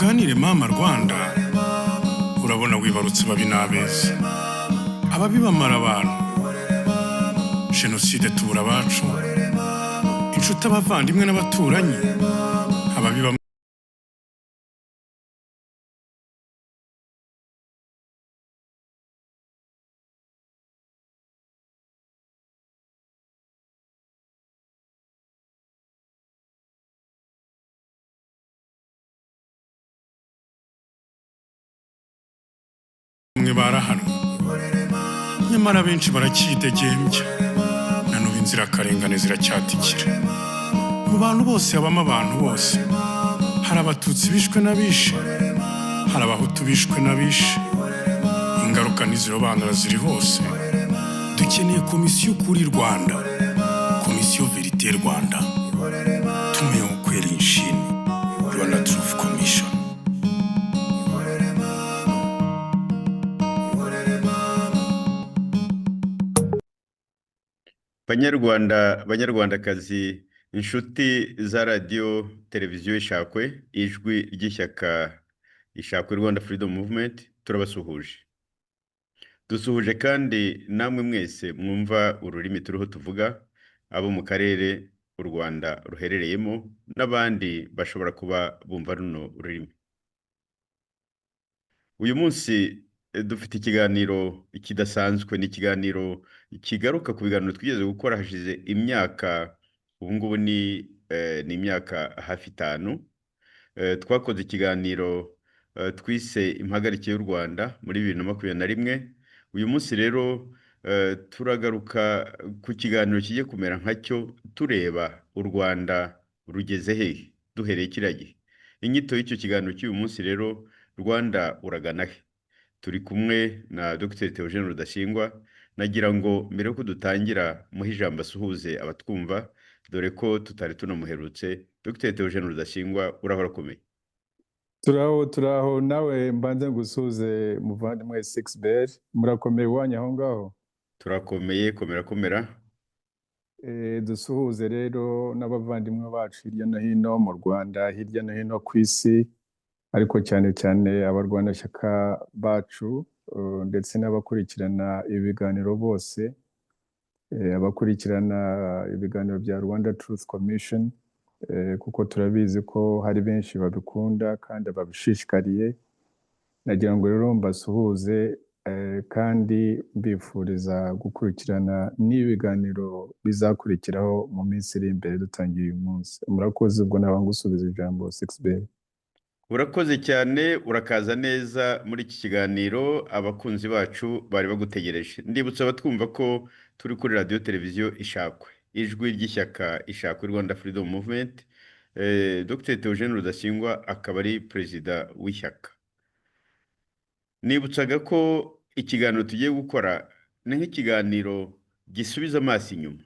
Tuganire mama Rwanda. Urabona wibarutse babi n'abeza, ababi bamara abantu, jenoside tubura abacu, inshuti, abavandimwe n'abaturanyi, ababi bamwe barahanwe, nyamara benshi baracyidegembya. Na n'ubu inzirakarengane ziracyatikira. Mu bantu bose habamo abantu bose. Hari Abatutsi bishwe n'abishe, hari Abahutu bishwe n'abishe. Ingaruka ntizirobanura, ziri hose. Dukeneye Komisiyo Kuri Rwanda, Komisiyo Vérité Rwanda, Tume ya Ukweli nchini, Rwanda Truth Commission. Banyarwanda, Banyarwandakazi, inshuti za Radiyo Televiziyo Ishakwe, ijwi ry'ishyaka Ishakwe Rwanda Freedom Movement, turabasuhuje. Dusuhuje kandi namwe mwese mwumva ururimi turiho tuvuga, abo mu karere u Rwanda ruherereyemo n'abandi bashobora kuba bumva runo rurimi. Uyu munsi dufite ikiganiro kidasanzwe. Ni ikiganiro kigaruka ku biganiro twigeze gukora hashize imyaka, ubu ngubu ni imyaka hafi 5. Twakoze ikiganiro twise "Impagarike y'u Rwanda" muri 2021. Uyu munsi rero turagaruka ku kiganiro kigiye kumera nkacyo, tureba u Rwanda rugeze hehe duhereye kiriya gihe. Inyito y'icyo kiganiro cy'uyu munsi rero: "Rwanda uragana he?" Turi kumwe na Dr Theogene Rudasingwa. Nagira ngo mbere yuko dutangira muhe ijambo asuhuze abatwumva, dore ko tutari tunamuherutse. Dr Theogene Rudasingwa, urahora akomeye? Turaho, turaho. Nawe mbanze ngusuhuze, muvandimwe Sixbert. Murakomeye iwanyu aho ngaho? Turakomeye, komera komera. Dusuhuze rero n'abavandimwe bacu hirya no hino mu Rwanda, hirya no hino ku isi, ariko cyane cyane abarwanashyaka bacu, ndetse n'abakurikirana ibiganiro bose, abakurikirana ibiganiro bya Rwanda Truth Commission, kuko turabizi ko hari benshi babikunda kandi babishishikariye. Nagira ngo rero mbasuhuze, kandi mbifuriza gukurikirana n'ibiganiro bizakurikiraho mu minsi iri imbere dutangiye uyu munsi. Murakoze. Ubwo naba ngusubiza ijambo, Sixbert. Urakoze cyane, urakaza neza muri iki kiganiro. Abakunzi bacu bari bagutegereje. Ndibutsa abatwumva ko turi kuri Radiyo Televiziyo Ishakwe, ijwi ry'ishyaka Ishakwe Rwanda Freedom Movement. Dr Theogene Rudasingwa akaba ari perezida w'ishyaka. Nibutsaga ko ikiganiro tugiye gukora ni nk'ikiganiro gisubiza amaso inyuma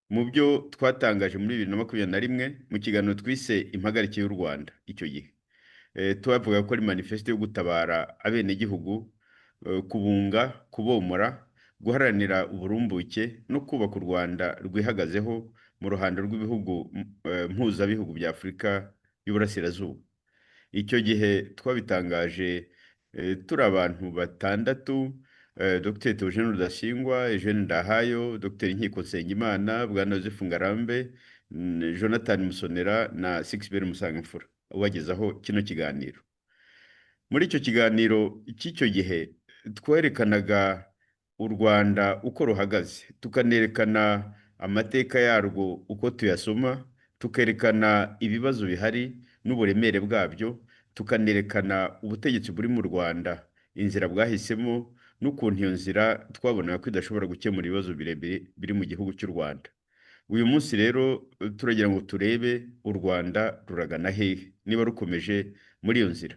mu byo twatangaje muri 2021 mu kiganiro twise "Impagarike y'u Rwanda". Icyo gihe tubavuga ko ari manifeste yo gutabara abenegihugu, kubunga, kubomora, guharanira uburumbuke no kubaka u Rwanda rwihagazeho mu ruhando rw'ibihugu mpuzabihugu bya Afurika y'Uburasirazuba. Icyo gihe twabitangaje turi abantu batandatu: Dr Theogene Rudasingwa, Eugene Ndahayo, Dr Nkiko Nsengimana, Bwana Joseph Ngarambe, Jonathan Musonera na Sixbert Musangamfura ubagezaho kino kiganiro. Muri icyo kiganiro cy'icyo gihe twerekanaga u Rwanda uko ruhagaze, tukanerekana amateka yarwo uko tuyasoma, tukerekana ibibazo bihari n'uburemere bwabyo, tukanerekana ubutegetsi buri mu Rwanda, inzira bwahisemo n'ukuntu iyo nzira twabonaga ko idashobora gukemura ibibazo birebire biri mu gihugu cy'u Rwanda. Uyu munsi rero turagira ngo turebe u Rwanda ruragana hehe niba rukomeje muri iyo nzira.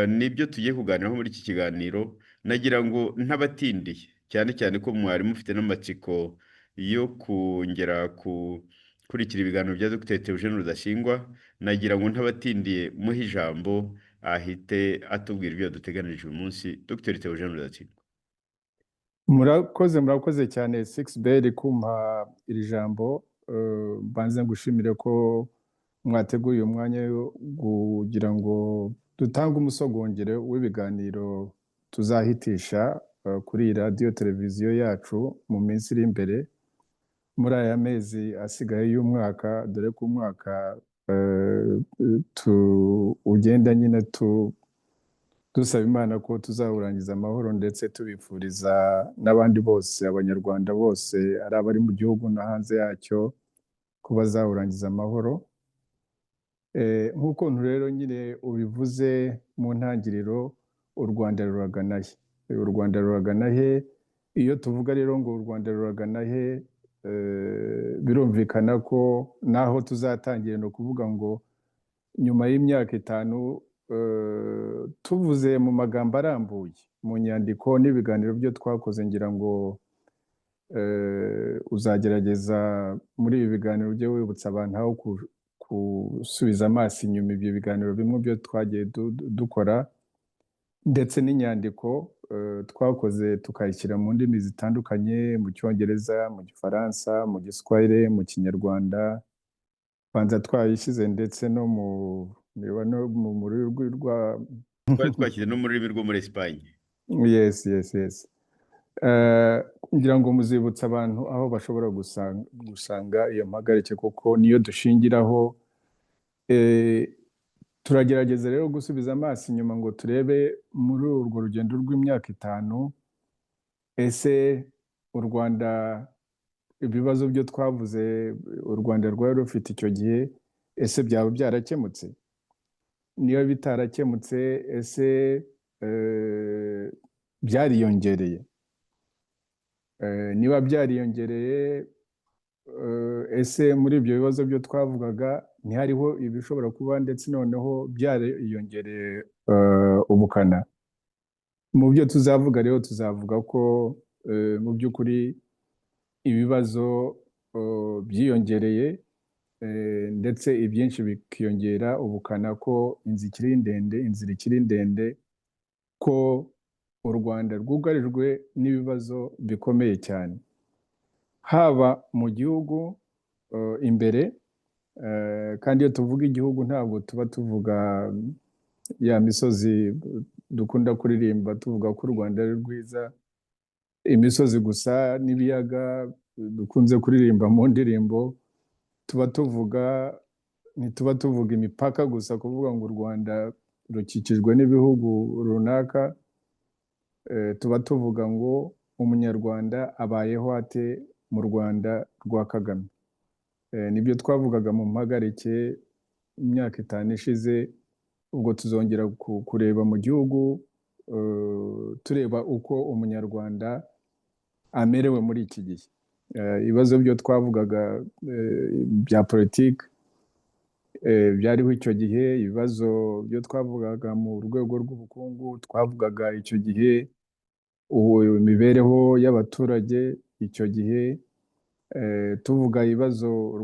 Nibyo tugiye kuganiraho muri iki kiganiro. Nagira ngo ntabatindiye, cyane cyane ko mwari mufite n'amatsiko yo kongera gukurikira ibiganiro bya Dr Theogene Rudasingwa, nagira ngo ntabatindiye muhe ijambo ahite atubwira ibyo yaduteganirije uyu munsi. Dr Theogene Rudasingwa. Murakoze, murakoze cyane, Sixbert, kumpa iri jambo. Mbanze ngushimire ko Mwateguye umwanya wo kugira ngo dutange umusogongero w'ibiganiro tuzahitisha kuri iyi radiyo televiziyo yacu mu minsi iri imbere, muri aya mezi asigaye y'umwaka, dore ko umwaka ugenda nyine dusaba Imana ko tuzawurangiza amahoro, ndetse tubifuriza n'abandi bose, Abanyarwanda bose, ari abari mu gihugu no hanze yacyo, ko bazawurangiza amahoro. Nk'ukuntu rero nyine ubivuze mu ntangiriro, u Rwanda ruragana he? U Rwanda ruragana he? Iyo tuvuga rero ngo u Rwanda ruragana he, birumvikana ko naho tuzatangira ni ukuvuga ngo nyuma y'imyaka 5, tuvuze mu magambo arambuye mu nyandiko n'ibiganiro byo twakoze, ngira ngo uzagerageza muri ibi biganiro ujye wibutsa abantu aho gusubiza amaso inyuma, ibyo biganiro bimwe byo twagiye dukora, ndetse n'inyandiko twakoze tukayishyira mu ndimi zitandukanye: mu Cyongereza, mu Gifaransa, mu Giswahili, mu Kinyarwanda, banza twayishyize ndetse no mu, niba no mu rurimi rwa Twari twashyize no mu rurimi rwo muri Esipanye. Yes. Ngira ngo muzibutsa abantu aho bashobora gusanga iyo mpagarike, kuko niyo dushingiraho. Turagerageza rero gusubiza amaso inyuma ngo turebe muri urwo rugendo rw'imyaka 5, ese u Rwanda, ibibazo byo twavuze u Rwanda rwari rufite icyo gihe, ese byaba byarakemutse? Niba bitarakemutse, ese byariyongereye? Niba byariyongereye, ese muri ibyo bibazo byo twavugaga ntihariho ibishobora kuba ndetse noneho byariyongereye ubukana? Mu byo tuzavuga rero, tuzavuga ko mu by'ukuri ibibazo byiyongereye, ndetse ibyinshi bikiyongera ubukana, ko inzira ikiri ndende, inzira ikiri ndende, ko u Rwanda rwugarijwe n'ibibazo bikomeye cyane, haba mu gihugu imbere. Kandi iyo tuvuga igihugu ntabwo tuba tuvuga ya misozi dukunda kuririmba tuvuga ko u Rwanda ari rwiza, imisozi gusa n'ibiyaga dukunze kuririmba mu ndirimbo. Tuba tuvuga, ntituba tuvuga imipaka gusa, kuvuga ngo u Rwanda rukikijwe n'ibihugu runaka. Tuba tuvuga ngo Umunyarwanda abayeho ate mu Rwanda rwa Kagame? Nibyo twavugaga mu mpagarike imyaka 5 ishize. Ubwo tuzongera kureba mu gihugu, tureba uko Umunyarwanda amerewe muri iki gihe. Ibibazo byo twavugaga bya politiki byariho icyo gihe, ibibazo byo twavugaga mu rwego rw'ubukungu twavugaga icyo gihe, ubu imibereho y'abaturage icyo gihe, tuvuga ibibazo u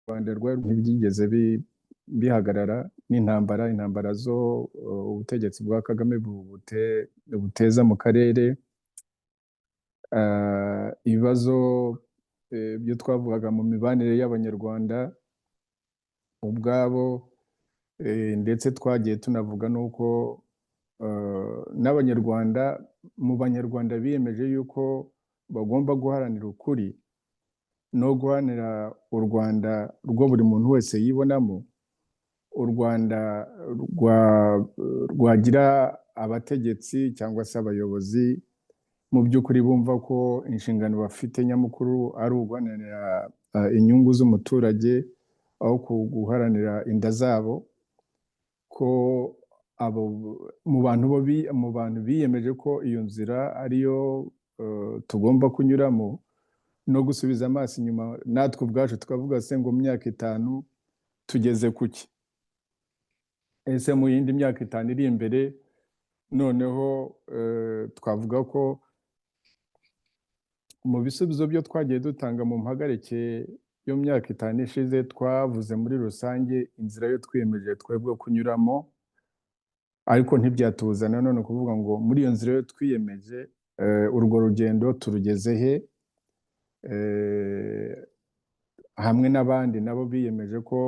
Rwanda rwari, ntibyigeze bihagarara, n'intambara, intambara zo ubutegetsi bwa Kagame buteza mu karere, ibibazo byo twavugaga mu mibanire y'Abanyarwanda ubwabo, ndetse twagiye tunavuga n'uko n'Abanyarwanda, mu Banyarwanda biyemeje yuko bagomba guharanira ukuri no guharanira u Rwanda rwo buri muntu wese yibonamo, u Rwanda rwagira abategetsi cyangwa se abayobozi mu by'ukuri bumva ko inshingano bafite nyamukuru ari uguharanira inyungu z'umuturage aho guharanira inda zabo, ko abo mu bantu bo mu bantu biyemeje ko iyo nzira ariyo tugomba kunyuramo, no gusubiza amaso inyuma natwe ubwacu tukavuga se ngo mu myaka 5 tugeze kuki? Ese mu yindi myaka 5 iri imbere noneho twavuga ko mu bisubizo byo twagiye dutanga mu mpagarike yo mu myaka 5 ishize, twavuze muri rusange inzira yo twiyemeje twebwe kunyuramo, ariko ntibyatubuza nanone kuvuga ngo muri iyo nzira yo twiyemeje, urwo rugendo turugeze he? Hamwe n'abandi nabo biyemeje ko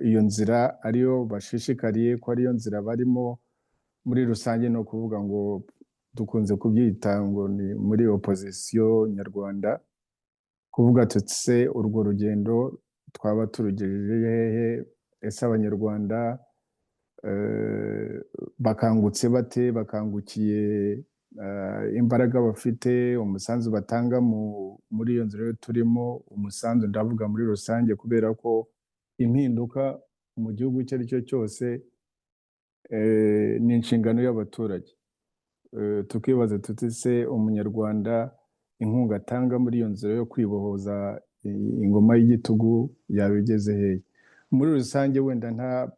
iyo nzira ariyo bashishikariye, ko ariyo nzira barimo muri rusange. Ni ukuvuga ngo dukunze kubyita ngo ni muri opozisiyo nyarwanda, kuvuga tuti: "Se urwo rugendo twaba turugejeje hehe? Ese Abanyarwanda bakangutse bate? Bakangukiye imbaraga bafite, umusanzu batanga muri iyo nzira turimo?" Umusanzu ndavuga muri rusange, kubera ko impinduka mu gihugu icyo ari cyo cyose ni inshingano y'abaturage. Tukibaza tuti: "Se Umunyarwanda inkunga atanga muri iyo nzira yo kwibohoza ingoma y'igitugu yaba igeze hehe?" Muri rusange wenda nta,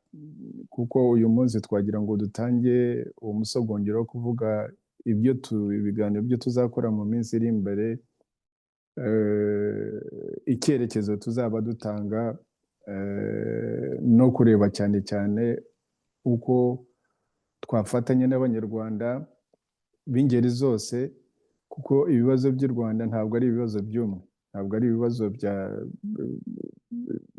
kuko uyu munsi twagira ngo dutange uwo musogongero wo kuvuga ibyo tu ibiganiro byo tuzakora mu minsi iri imbere, icyerekezo tuzaba dutanga, no kureba cyane cyane uko twafatanya n'Abanyarwanda b'ingeri zose, kuko ibibazo by'u Rwanda ntabwo ari ibibazo by'umwe, ntabwo ari ibibazo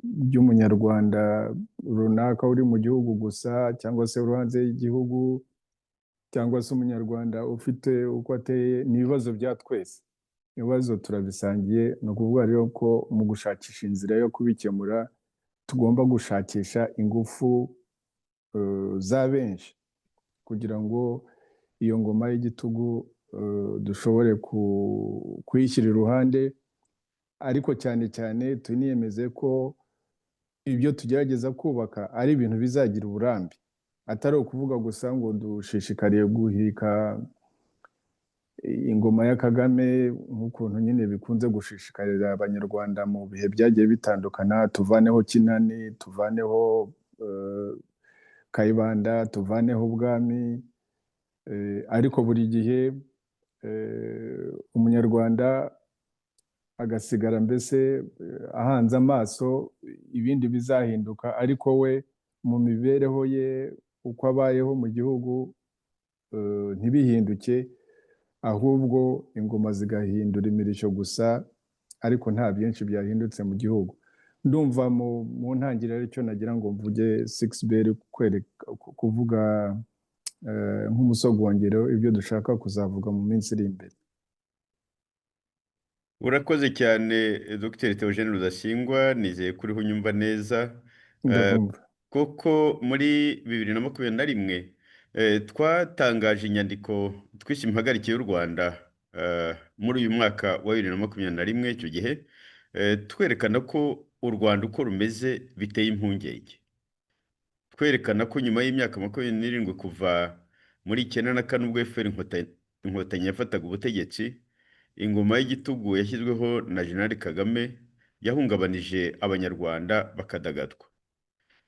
by'Umunyarwanda runaka uri mu gihugu gusa, cyangwa se uri hanze y'igihugu, cyangwa se Umunyarwanda ufite uko ateye. Ni ibibazo bya twese, ibibazo turabisangiye. Ni ukuvuga rero ko mu gushakisha inzira yo kubikemura tugomba gushakisha ingufu za benshi, kugira ngo iyo ngoma y'igitugu dushobore kuyishyira iruhande. Ariko cyane cyane tuniyemeze ko ibyo tugerageza kubaka ari ibintu bizagira uburambe, atari ukuvuga gusa ngo dushishikariye guhirika ingoma ya Kagame, nk'ukuntu nyine bikunze gushishikarira Abanyarwanda mu bihe byagiye bitandukana: tuvaneho Kinani, tuvaneho Kayibanda, tuvaneho ubwami. Ariko buri gihe Umunyarwanda agasigara mbese ahanze amaso ibindi bizahinduka, ariko we mu mibereho ye, uko abayeho mu gihugu, ntibihinduke, ahubwo ingoma zigahindura imirishyo gusa, ariko nta byinshi byahindutse mu gihugu. Ndumva mu ntangiriro aricyo nagira ngo mvuge, Sixbert, kwereka, kuvuga nk'umusogongero ibyo dushaka kuzavuga mu minsi iri imbere. Urakoze cyane, Dr Theogene Rudasingwa. Nizeye ko uriho unyumva neza. Ndakumva. Koko muri 2021 twatangaje inyandiko twise "Impagarike y'u Rwanda" muri uyu mwaka wa 2021. Icyo gihe twerekana ko u Rwanda uko rumeze biteye impungenge, twerekana ko nyuma y'imyaka 27 kuva muri 94 ubwo FPR Inkotanyi yafataga ubutegetsi, ingoma y'igitugu yashyizweho na Jenerali Kagame yahungabanije Abanyarwanda bakadagadwa.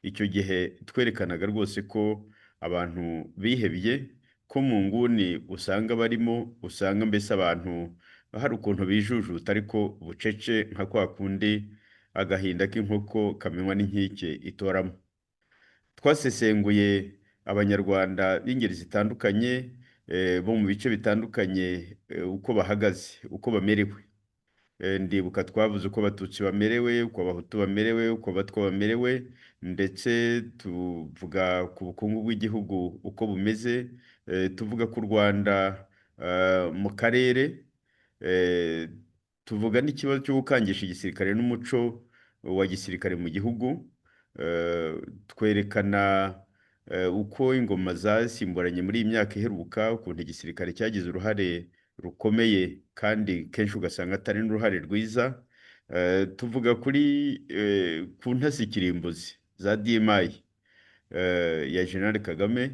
Icyo gihe twerekanaga rwose ko abantu bihebye, ko mu nguni usanga barimo, usanga mbese abantu hari ukuntu bijujuta ariko bucece, nka kwa kundi agahinda k'inkoko kamenywa n'inkike itoramo. Twasesenguye Abanyarwanda b'ingeri zitandukanye, bo mu bice bitandukanye, uko bahagaze, uko bamerewe. Ndibuka twavuze uko Abatutsi bamerewe, uko Abahutu bamerewe, uko Abatwa bamerewe, ndetse tuvuga ku bukungu bw'igihugu uko bumeze, tuvuga ku Rwanda mu karere, tuvuga n'ikibazo cyo gukangisha igisirikare n'umuco wa gisirikare mu gihugu, twerekana uko ingoma zasimburanye muri iyi myaka iheruka, ukuntu igisirikare cyagize uruhare rukomeye kandi kenshi ugasanga atari n'uruhare rwiza. Tuvuga kuri ku ntasi kirimbuzi za DMI ya General Kagame,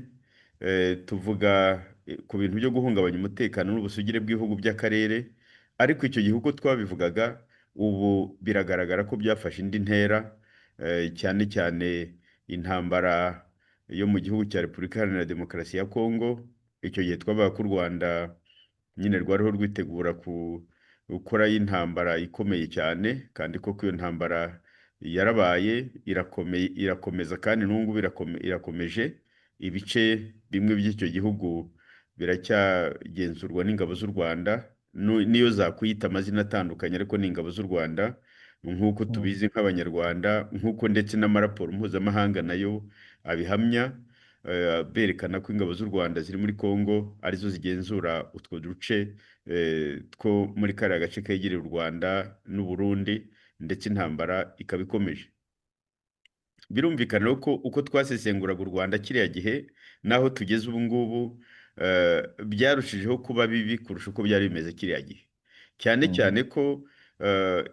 tuvuga ku bintu byo guhungabanya umutekano n'ubusugire bw'ibihugu by'akarere. Ariko icyo gihe uko twabivugaga, ubu biragaragara ko byafashe indi ntera, cyane cyane intambara yo mu gihugu cya Repubulika Iharanira Demokarasi ya Kongo. Icyo gihe twavuga ko u Rwanda nyine rwariho rwitegura gukora intambara ikomeye cyane, kandi koko iyo ntambara yarabaye, irakomeye, irakomeza, kandi n'ubu ngubu irakomeje. Ibice bimwe by'icyo gihugu biracyagenzurwa n'ingabo z'u Rwanda, niyo zakwiyita amazina atandukanye, ariko ni ingabo z'u Rwanda. Nk'uko tubizi nk'Abanyarwanda, nk'uko ndetse n'amaraporo mpuzamahanga nayo abihamya, berekana ko ingabo z'u Rwanda ziri muri Congo arizo zigenzura utwo duce two muri kariya gace kegereye u Rwanda n'u Burundi, ndetse intambara ikaba ikomeje. Birumvikana rero ko uko twasesenguraga u Rwanda kiriya gihe n'aho tugeze ubu ngubu, byarushijeho kuba bibi kurusha uko byari bimeze kiriya gihe, cyane cyane ko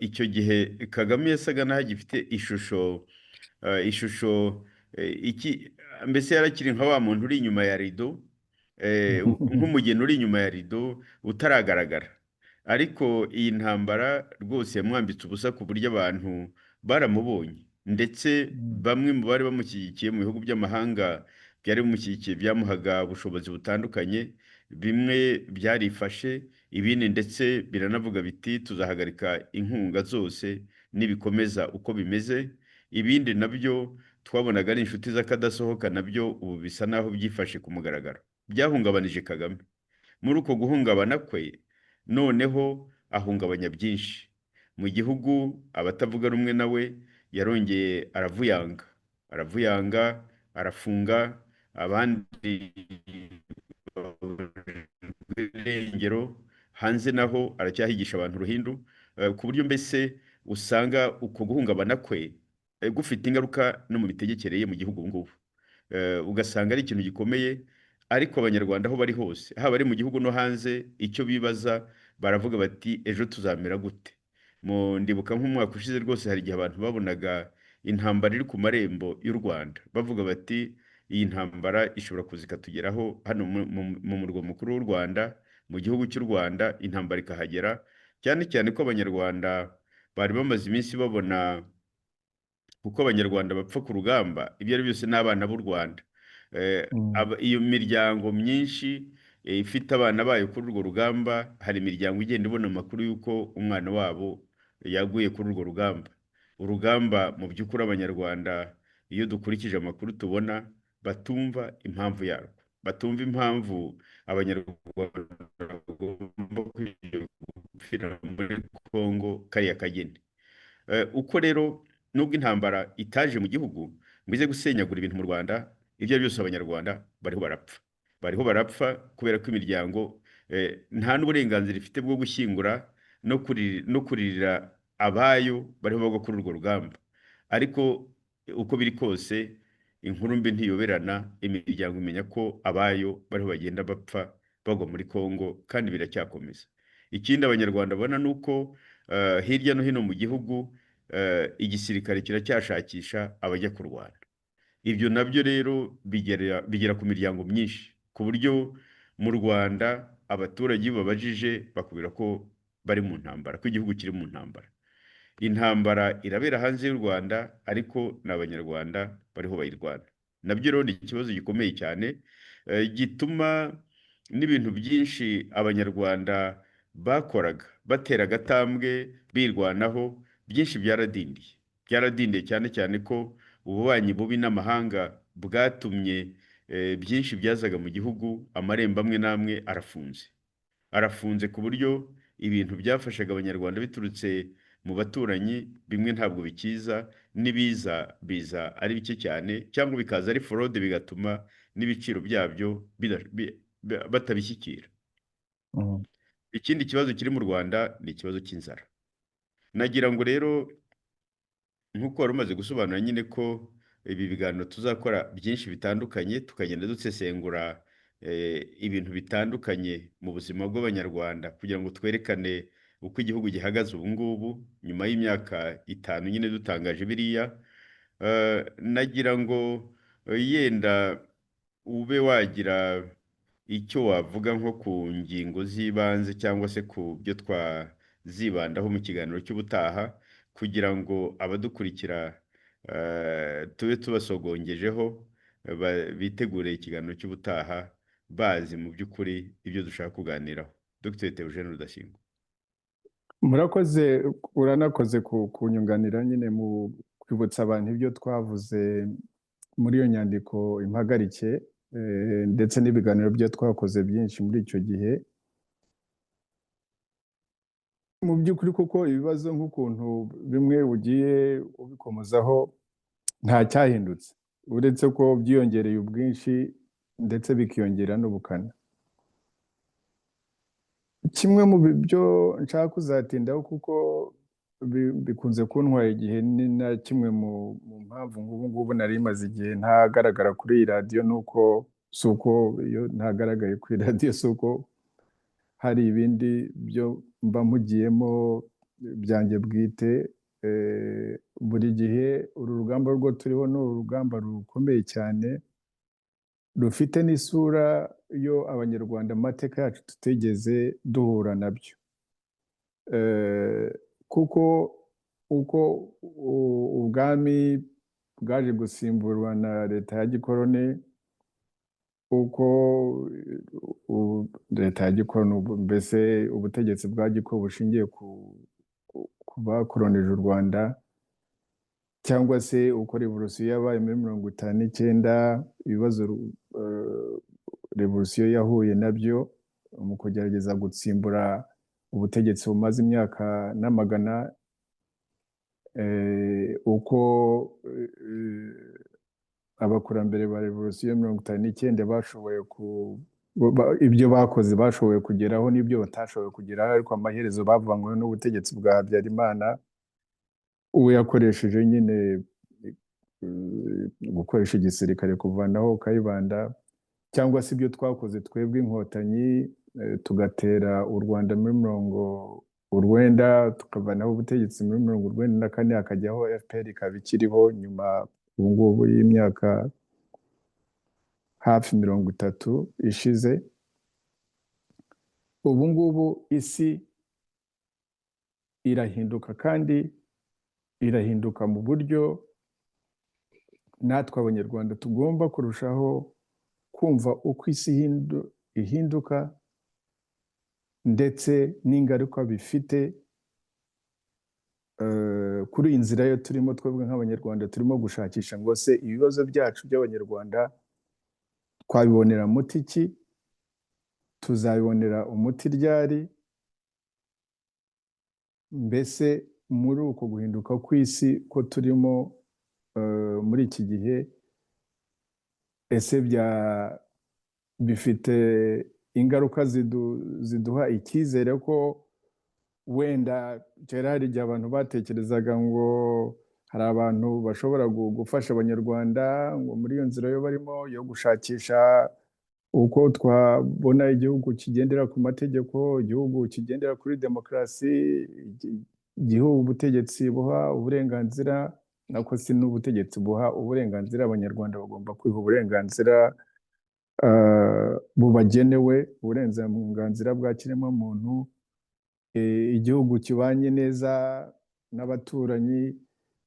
icyo gihe Kagame yasaga n'aho agifite ishusho iki mbese, yarakiri nka wa muntu uri inyuma ya rido, nk'umugeni uri inyuma ya rido utaragaragara. Ariko iyi ntambara rwose yamwambitse ubusa, ku buryo abantu baramubonye, ndetse bamwe mu bari bamushyigikiye mu bihugu by'amahanga byari bimushyigikiye, byamuhaga ubushobozi butandukanye, bimwe byarifashe, ibindi ndetse biranavuga biti: "Tuzahagarika inkunga zose nibikomeza uko bimeze." Ibindi nabyo twabonaga ari inshuti z'akadasohoka, nabyo ubu bisa naho byifashe ku mugaragaro. Byahungabanije Kagame. Muri uko guhungabana kwe noneho ahungabanya byinshi mu gihugu. Abatavuga rumwe nawe yarongeye aravuyanga, aravuyanga, arafunga, abandi irengero. Hanze naho aracyahigisha abantu uruhindu, ku buryo mbese usanga uko guhungabana kwe gufite ingaruka no mu mitegekere ye mu gihugu ubu ngubu. Ugasanga ari ikintu gikomeye. Ariko Abanyarwanda aho bari hose, haba ari mu gihugu no hanze, icyo bibaza baravuga bati: "Ejo tuzamera gute?" Mu ndibuka nk'umwaka ushize rwose hari igihe abantu babonaga intambara iri ku marembo y'u Rwanda, bavuga bati: "Iyi ntambara ishobora kuza ikatugeraho hano mu murwa mukuru w'u Rwanda, mu gihugu cy'u Rwanda, intambara ikahagera," cyane cyane ko Abanyarwanda bari bamaze iminsi babona kuko Abanyarwanda bapfa ku rugamba. Ibyo ari byose n'abana b'u Rwanda. Iyo miryango myinshi ifite abana bayo kuri urwo rugamba, hari imiryango igenda ibona amakuru y'uko umwana wabo yaguye kuri urwo rugamba, urugamba mu by'ukuri Abanyarwanda, iyo dukurikije amakuru tubona, batumva impamvu yarwo, batumva impamvu Abanyarwanda bagomba gupfira muri Congo kariya kageni. Uko rero nubwo intambara itaje mu gihugu ngo ize gusenyagura ibintu mu Rwanda, ibyo ari byose Abanyarwanda bariho barapfa, bariho barapfa kubera ko imiryango nta n'uburenganzira ifite bwo gushyingura no kuririra abayo bariho bagwa kuri urwo rugamba. Ariko uko biri kose, inkuru mbi ntiyoberana. Imiryango imenya ko abayo bariho bagenda bapfa bagwa muri Congo, kandi biracyakomeza. Ikindi Abanyarwanda babona ni uko hirya no hino mu gihugu igisirikare kiracyashakisha abajya kurwana. Ibyo nabyo rero bigera ku miryango myinshi, ku buryo mu Rwanda abaturage iyo babajije bakubwira ko bari mu ntambara, ko igihugu kiri mu ntambara. Intambara irabera hanze y'u Rwanda, ariko ni Abanyarwanda bariho bayirwana. Nabyo rero ni ikibazo gikomeye cyane, gituma n'ibintu byinshi Abanyarwanda bakoraga batera agatambwe birwanaho, byinshi byaradindiye, byaradindiye, cyane cyane ko ububanyi bubi n'amahanga bwatumye byinshi byazaga mu gihugu, amarembo amwe n'amwe arafunze, arafunze, ku buryo ibintu byafashaga Abanyarwanda biturutse mu baturanyi bimwe ntabwo bikiza, n'ibiza biza ari bike cyane, cyangwa bikaza ari forode, bigatuma n'ibiciro byabyo batabishyikira. Ikindi kibazo kiri mu Rwanda ni ikibazo cy'inzara. Nagira ngo rero, nk'uko wari umaze gusobanura nyine ko ibi biganiro tuzakora byinshi bitandukanye, tukagenda dusesengura ibintu bitandukanye mu buzima bw'Abanyarwanda, kugira ngo twerekane uko igihugu gihagaze ubu ngubu nyuma y'imyaka 5 nyine dutangaje biriya. Nagira ngo yenda ube wagira icyo wavuga nko ku ngingo z'ibanze cyangwa se ku byo twazibandaho mu kiganiro cy'ubutaha, kugira ngo abadukurikira tube tubasogongejeho, bitegure ikiganiro cy'ubutaha bazi mu by'ukuri ibyo dushaka kuganiraho. Dr Theogene Rudasingwa. Murakoze, uranakoze kunyunganira nyine mu kwibutsa abantu ibyo twavuze muri iyo nyandiko Impagarike, ndetse n'ibiganiro byo twakoze byinshi muri icyo gihe. Mu by'ukuri kuko ibibazo nk'ukuntu bimwe ugiye ubikomozaho, nta cyahindutse uretse ko byiyongereye ubwinshi ndetse bikiyongera n'ubukana. Kimwe mu byo nshaka kuzatindaho, kuko bikunze kuntwara igihe, ni na kimwe mu mpamvu nk'ubu ngubu nari maze igihe ntagaragara kuri iyi radiyo, ni uko si uko iyo ntagaragaye kuri radiyo si uko hari ibindi byo mba mpugiyemo byanjye bwite. Buri gihe uru rugamba rwo turiho ni urugamba rukomeye cyane, rufite n'isura yo Abanyarwanda mu mateka yacu tutigeze duhura nabyo, kuko uko ubwami bwaje gusimburwa na leta ya gikoroni, uko leta ya gikoroni, mbese ubutegetsi bwa gikoroni bushingiye ku bakoronije u Rwanda, cyangwa se uko revolusiyo yabaye muri 59, ibibazo revolusiyo yahuye nabyo mu kugerageza gutsimbura ubutegetsi bumaze imyaka n'amagana, uko abakurambere ba revolusiyo 59 bashoboye ibyo bakoze, bashoboye kugeraho n'ibyo batashoboye kugeraho, ariko amaherezo bavanyweho n'ubutegetsi bwa Habyarimana, uwo yakoresheje nyine gukoresha igisirikare kuvanaho Kayibanda, cyangwa se ibyo twakoze twebwe Inkotanyi, tugatera u Rwanda muri 90, tukavanaho ubutegetsi muri 94, hakajyaho FPR, ikaba ikiriho nyuma ubu ngubu y'imyaka hafi 30 ishize. Ubu ngubu isi irahinduka, kandi irahinduka mu buryo natwe Abanyarwanda tugomba kurushaho kumva uko isi ihinduka ndetse n'ingaruka bifite kuri iyi nzira yo turimo twebwe nk'Abanyarwanda turimo gushakisha ngo se ibibazo byacu by'Abanyarwanda twabibonera muti ki, tuzabibonera umuti ryari? Mbese muri uko guhinduka kw'isi ko turimo muri iki gihe, ese bya bifite ingaruka ziduha icyizere ko wenda kera hari igihe abantu batekerezaga ngo hari abantu bashobora gufasha Abanyarwanda ngo muri iyo nzira yo barimo yo gushakisha uko twabona igihugu kigendera ku mategeko, igihugu kigendera kuri demokarasi, igihugu ubutegetsi buha uburenganzira, nako si n'ubutegetsi buha uburenganzira, Abanyarwanda bagomba kwiha uburenganzira bubagenewe, uburenganzira bwa kiremwamuntu, igihugu kibanye neza n'abaturanyi.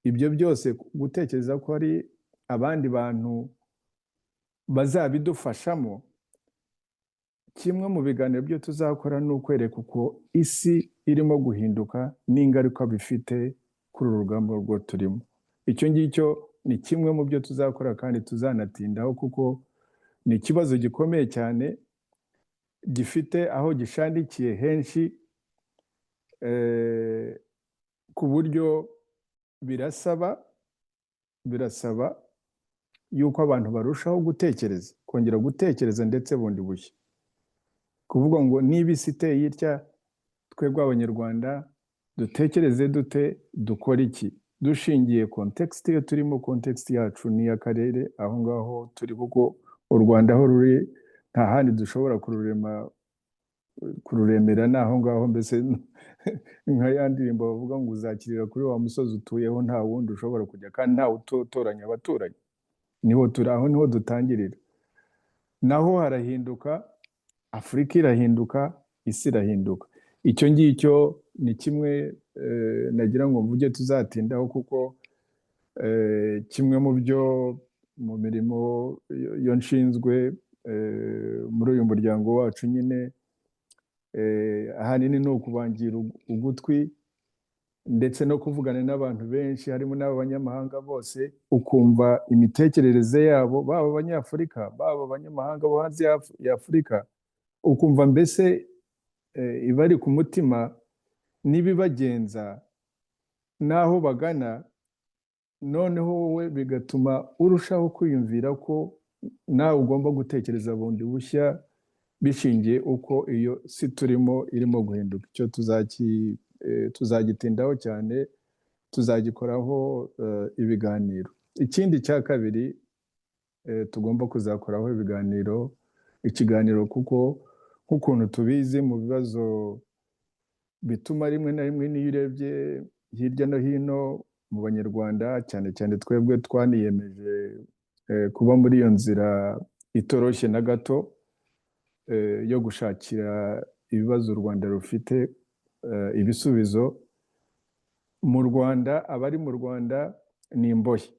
Ibyo byose gutekereza ko hari abandi bantu bazabidufashamo. Kimwe mu biganiro byo tuzakora ni ukwereka uko isi irimo guhinduka n'ingaruka bifite kuri uru rugamba rwo turimo. Icyo ngicyo ni kimwe mu byo tuzakora kandi tuzanatindaho, kuko ni ikibazo gikomeye cyane gifite aho gishandikiye henshi, ku buryo birasaba yuko abantu barushaho gutekereza, kongera gutekereza ndetse bundi bushya, kuvuga ngo niba isi iteye itya, twebwe Abanyarwanda dutekereze dute, dukora iki, dushingiye context iyo turimo, context yacu ni iy'akarere aho ngaho turi, kuko u Rwanda aho ruri nta handi dushobora kururema, kururemera ni aho ngaho. Mbese nka ya ndirimbo bavuga ngo uzakirira kuri wa musozi utuyeho, nta wundi ushobora kujya kandi ntawe utoranya abaturanyi. Niho turi, aho niho dutangirira. Naho harahinduka, Afurika irahinduka, isi irahinduka. Icyo ngicyo ni kimwe nagira ngo mvuge tuzatindaho, kuko kimwe mu byo mu mirimo yo nshinzwe muri uyu muryango wacu nyine, ahanini ni ukubangira ugutwi ndetse no kuvugana n'abantu benshi, harimo n'aba banyamahanga bose, ukumva imitekerereze yabo, baba Abanyafurika, baba abanyamahanga bo hanze ya Afurika, ukumva mbese ibari ku mutima. n'ibibagenza n'aho bagana, noneho wowe bigatuma urushaho kwiyumvira ko nawe ugomba gutekereza bundi bushya bishingiye uko iyo si turimo irimo guhinduka. Icyo tuzagitindaho cyane, tuzagikoraho ibiganiro. Ikindi cya kabiri tugomba kuzakoraho ibiganiro, ikiganiro, kuko nk'ukuntu tubizi, mu bibazo bituma rimwe na rimwe n'iyo urebye hirya no hino mu Banyarwanda, cyane cyane twebwe twaniyemeje kuba muri iyo nzira itoroshye na gato yo gushakira ibibazo u Rwanda rufite ibisubizo. Mu Rwanda, abari mu Rwanda ni imbohe,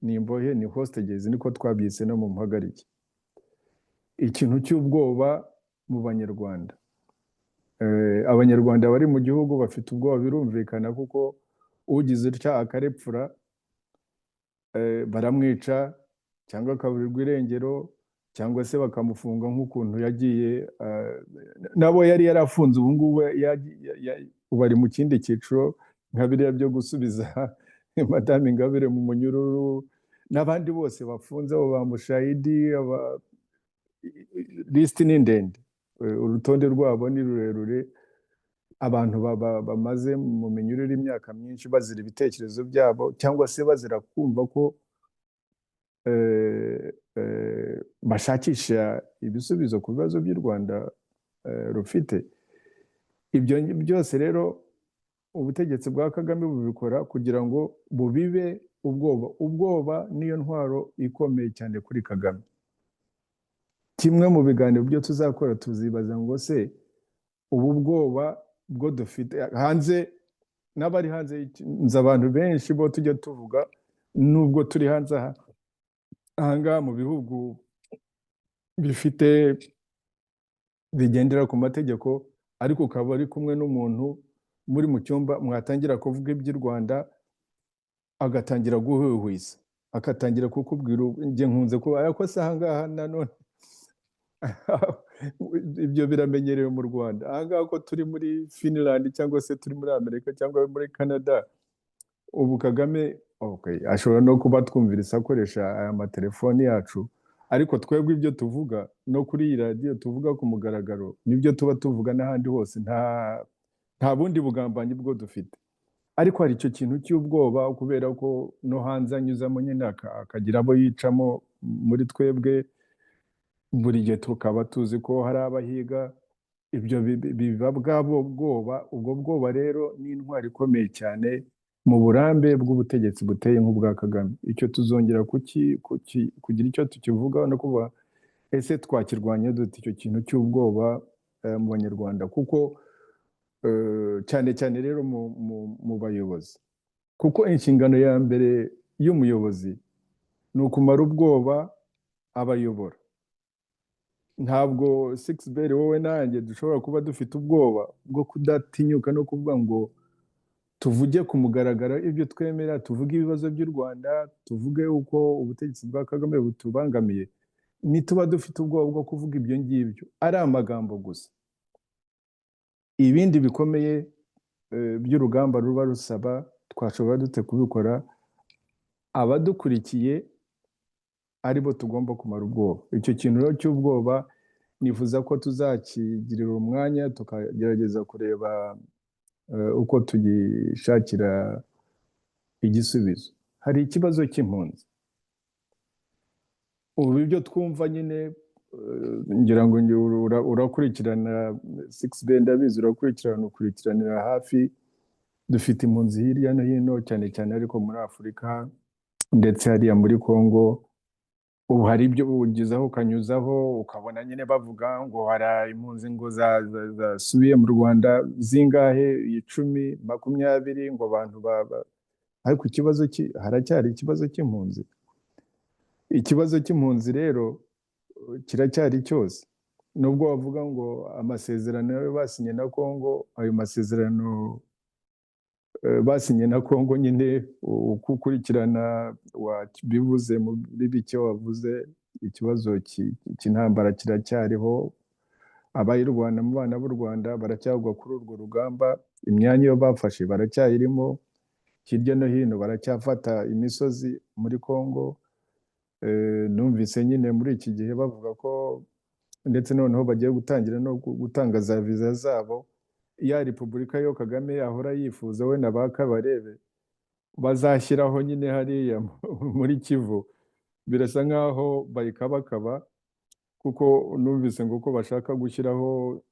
ni imbohe, ni hostages, niko twabyise no mu Mpagarike. Ikintu cy'ubwoba mu Banyarwanda, Abanyarwanda bari mu gihugu bafite ubwoba, birumvikana, kuko ugize utya akarepfura baramwica cyangwa akaburirwa irengero cyangwa se bakamufunga, nk'ukuntu yagiye nabo yari yarafunze. Ubu ngubu ubu ari mu kindi cyiciro, nka biriya byo gusubiza Madame Ingabire mu munyururu n'abandi bose bafunze, abo ba Mushayidi. Lisiti ni ndende, urutonde rwabo ni rurerure. Abantu bamaze mu minyururu imyaka myinshi bazira ibitekerezo byabo cyangwa se bazira kumva ko bashakisha ibisubizo ku bibazo by'u Rwanda rufite. Ibyo byose rero ubutegetsi bwa Kagame bubikora kugira ngo bubibe ubwoba. Ubwoba niyo ntwaro ikomeye cyane kuri Kagame. Kimwe mu biganiro byo tuzakora, tuzibaza ngo: se ubu bwoba bwo dufite hanze n'abari hanze, nzi abantu benshi bo tujya tuvuga, nubwo turi hanze aha ahangaha mu bihugu bifite bigendera ku mategeko, ariko ukaba uri kumwe n'umuntu muri mu cyumba, mwatangira kuvuga iby'u Rwanda agatangira guhuhwiza, agatangira kukubwira. Njye nkunze kuba ariko se ahangaha nanone ibyo biramenyerewe mu Rwanda ahangaha, ko turi muri Finland cyangwa se turi muri Amerika cyangwa muri Canada? Ubu Kagame, okay, ashobora no kuba twumviriza akoresha aya matelefoni yacu, ariko twebwe ibyo tuvuga no kuri iyi radiyo tuvuga ku mugaragaro nibyo tuba tuvuga n'ahandi hose. Nta bundi bugambanyi bwo dufite, ariko hari icyo kintu cy'ubwoba, kubera ko no hanze anyuzamo nyine akagira abo yicamo muri twebwe. Buri gihe tukaba tuzi ko hari abahiga. Ibyo biba bwabo bwoba. Ubwo bwoba rero ni intwaro ikomeye cyane mu burambe bw'ubutegetsi buteye nk'ubwa Kagame. Icyo tuzongera kugira icyo tukivugaho no kuvuga: ese twakirwanya dute icyo kintu cy'ubwoba mu Banyarwanda? Kuko cyane cyane rero mu bayobozi, kuko inshingano ya mbere y'umuyobozi ni ukumara ubwoba abayobora. Ntabwo Sixbert, wowe nanjye dushobora kuba dufite ubwoba bwo kudatinyuka no kuvuga ngo tuvuge ku mugaragaro ibyo twemera, tuvuge ibibazo by'u Rwanda, tuvuge uko ubutegetsi bwa Kagame butubangamiye. Nituba dufite ubwoba bwo kuvuga ibyo ngibyo ari amagambo gusa, ibindi bikomeye by'urugamba ruba rusaba twashobora dute kubikora, abadukurikiye aribo tugomba kumara ubwoba? Icyo kintu rero cy'ubwoba nifuza ko tuzakigirira umwanya, tukagerageza kureba uko tugishakira igisubizo. Hari ikibazo cy'impunzi. Ubu ibyo twumva nyine, ngira ngo urakurikirana, 6B, ndabizi urakurikirana, ukurikiranira hafi. Dufite impunzi hirya no hino, cyane cyane ariko muri Afurika, ndetse hariya muri Congo. Ubu hari ibyo ugezaho ukanyuzaho ukabona nyine bavuga ngo hari impunzi ngo zasubiye mu Rwanda zingahe, 10, 20, ngo abantu ariko ikibazo haracyari ikibazo cy'impunzi. Ikibazo cy'impunzi rero kiracyari cyose, nubwo bavuga ngo amasezerano yo basinye na Congo, ayo masezerano basinye na Congo nyine, uko ukurikirana wabivuze muri bike wavuze, ikibazo cy'intambara kiracyariho, abayirwana mu bana b'u Rwanda baracyagwa kuri urwo rugamba. Imyanya iyo bafashe baracyayirimo, hirya no hino baracyafata imisozi muri Congo. Numvise nyine muri iki gihe bavuga ko ndetse noneho bagiye gutangira no gutanga za viza zabo. Ya repubulika yo Kagame ahora yifuza, we na ba Kabarebe bazashyiraho nyine hariya muri Kivu, birasa nkaho bayikabakaba, kuko numvise ngo ko bashaka gushyiraho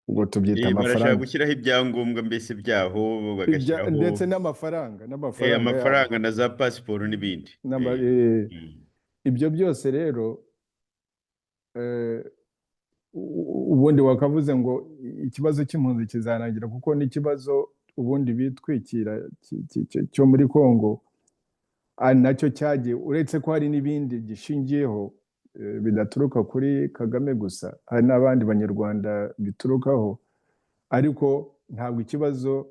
ubwo tubyita Barashaka amafaranga. gushyiraho ibyangombwa mbese byaho, bagashyiraho ndetse n'amafaranga, n'amafaranga yabo. Amafaranga na za pasiporo n'ibindi. Ibyo byose rero, ubundi wakavuze ngo ikibazo cy'impunzi kizarangira, kuko n'ikibazo ubundi bitwikira cyo muri Congo ari nacyo cyagiye, uretse ko hari n'ibindi gishingiyeho, bidaturuka kuri Kagame gusa, hari n'abandi Banyarwanda biturukaho. Ariko ntabwo ikibazo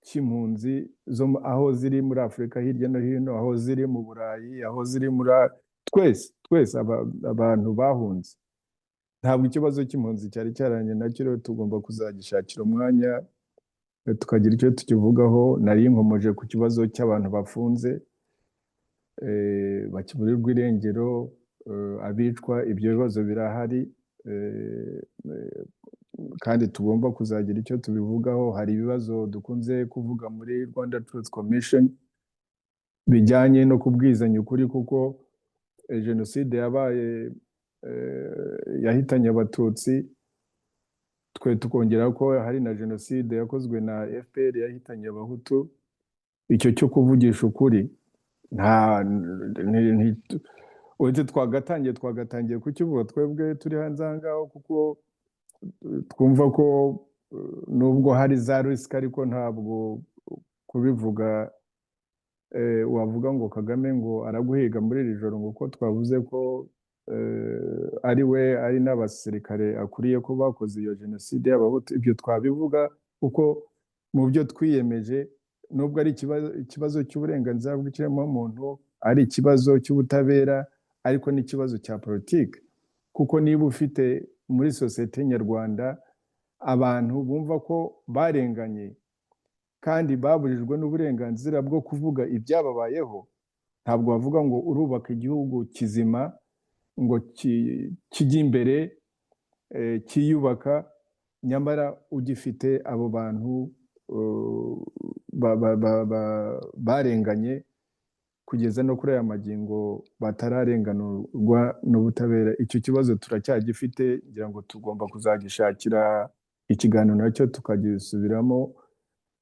cy'impunzi zo aho ziri muri Afurika hirya no hino, aho ziri mu Burayi, aho ziri muri twese twese abantu bahunze, ntabwo ikibazo cy'impunzi cyari cyarangiye. Nacyo rero tugomba kuzagishakira umwanya, tukagira icyo tukivugaho. Nari nkomoje ku kibazo cy'abantu bafunze, bakiburirwa irengero, abicwa. Ibyo bibazo birahari, kandi tugomba kuzagira icyo tubivugaho. Hari ibibazo dukunze kuvuga muri Rwanda Truth Commission bijyanye no kubwizanya ukuri, kuko jenoside yabaye, yahitanye Abatutsi, twe tukongera ko hari na jenoside yakozwe na FPR yahitanye Abahutu. Icyo cyo kuvugisha ukuri nta uretse twagatangiye kukivuga twebwe turi hanze aha ngaho, kuko twumva ko nubwo hari za risque, ariko ntabwo kubivuga wavuga ngo Kagame ngo araguhiga muri iri joro, ngo ko twavuze ko ari we, ari n'abasirikare akuriye, ko bakoze iyo jenoside y'Abahutu. Ibyo twabivuga kuko mu byo twiyemeje, nubwo ari ikibazo cy'uburenganzira bw'ikiremwamuntu, ari ikibazo cy'ubutabera, ariko n'ikibazo cya politiki, kuko niba ufite muri sosiyete nyarwanda abantu bumva ko barenganye kandi baburijwe n'uburenganzira bwo kuvuga ibyababayeho, ntabwo bavuga ngo urubaka igihugu kizima ngo kijye imbere, cyiyubaka, nyamara ugifite abo bantu barenganye kugeza no kuri aya magingo batararenganurwa n'ubutabera. Icyo kibazo turacyagifite, ngira ngo tugomba kuzagishakira ikiganiro nacyo tukagisubiramo.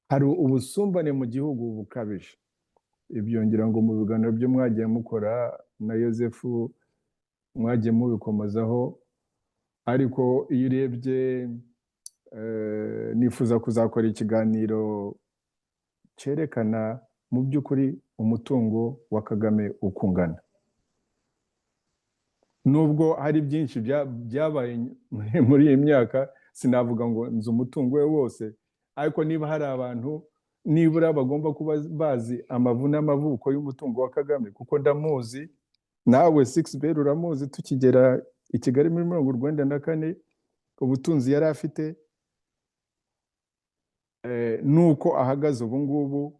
Hari ubusumbane mu gihugu bukabije. Ibyo ngira ngo mu biganiro byo mwagiye mukora na Yosefu mwagiye mubikomozaho. Ariko iyo urebye, nifuza kuzakora ikiganiro cyerekana mu by'ukuri umutungo wa Kagame uko ungana, nubwo hari byinshi byabaye muri iyi myaka. Sinavuga ngo nzi umutungo we wose, ariko niba hari abantu nibura bagomba kuba bazi amavu n'amavuko y'umutungo wa Kagame, kuko ndamuzi, nawe Sixbert uramuzi, tukigera i Kigali muri 94, ubutunzi yari afite nuko ahagaze ubu ngubu,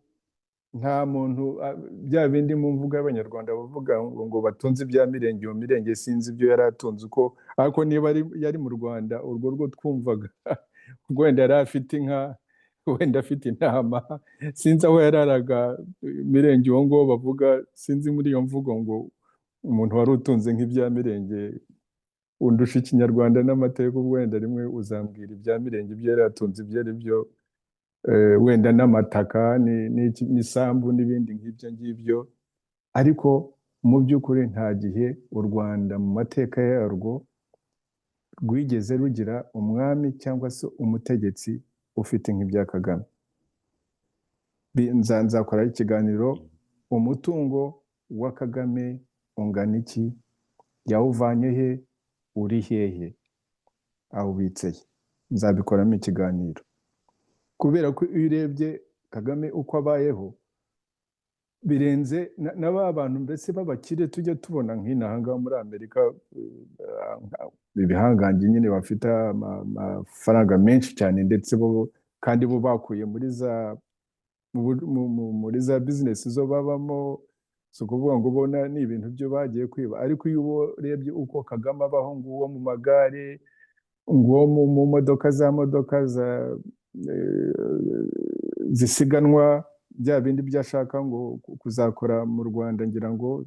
nta muntu, bya bindi mu mvugo y'Abanyarwanda bavuga ngo batunze ibya Mirenge, iyo Mirenge sinzi ibyo yari atunze uko, ariko niba yari mu Rwanda urwo rwo twumvaga, wenda yari afite inka, wenda afite intama, sinzi aho yararaga Mirenge uwo nguwo bavuga. Sinzi muri iyo mvugo ngo umuntu wari utunze nk'ibya Mirenge, undusha Ikinyarwanda n'amateka, ubwo wenda rimwe uzambwira ibya Mirenge ibyo yari atunze ibyo ari byo, wenda n'amataka n'isambu n'ibindi nk'ibyo ngibyo. Ariko mu by'ukuri nta gihe u Rwanda mu mateka yarwo rwigeze rugira umwami cyangwa se umutegetsi ufite nk'ibya Kagame. Nzakoraho ikiganiro: umutungo wa Kagame ungana iki, yawuvanye he, uri hehe, awubitse he? Nzabikoramo ikiganiro, kubera ko iyo urebye Kagame uko abayeho, Birenze na ba bantu mbese b'abakire tujya tubona nk'inaha ngaha muri Amerika, ibihangange nyine bafite amafaranga menshi cyane, ndetse bo kandi bo bakuye muri za mu bur- mu- mu- muri za bizinesi zo babamo. Si ukuvuga ngo ubona ni ibintu byo bagiye kwiba, ariko iyo urebye uko Kagame abaho, nguwo mu magare, nguwo mu modoka, za modoka za zisiganwa, bya bindi byo ashaka ngo kuzakora mu Rwanda, ngira ngo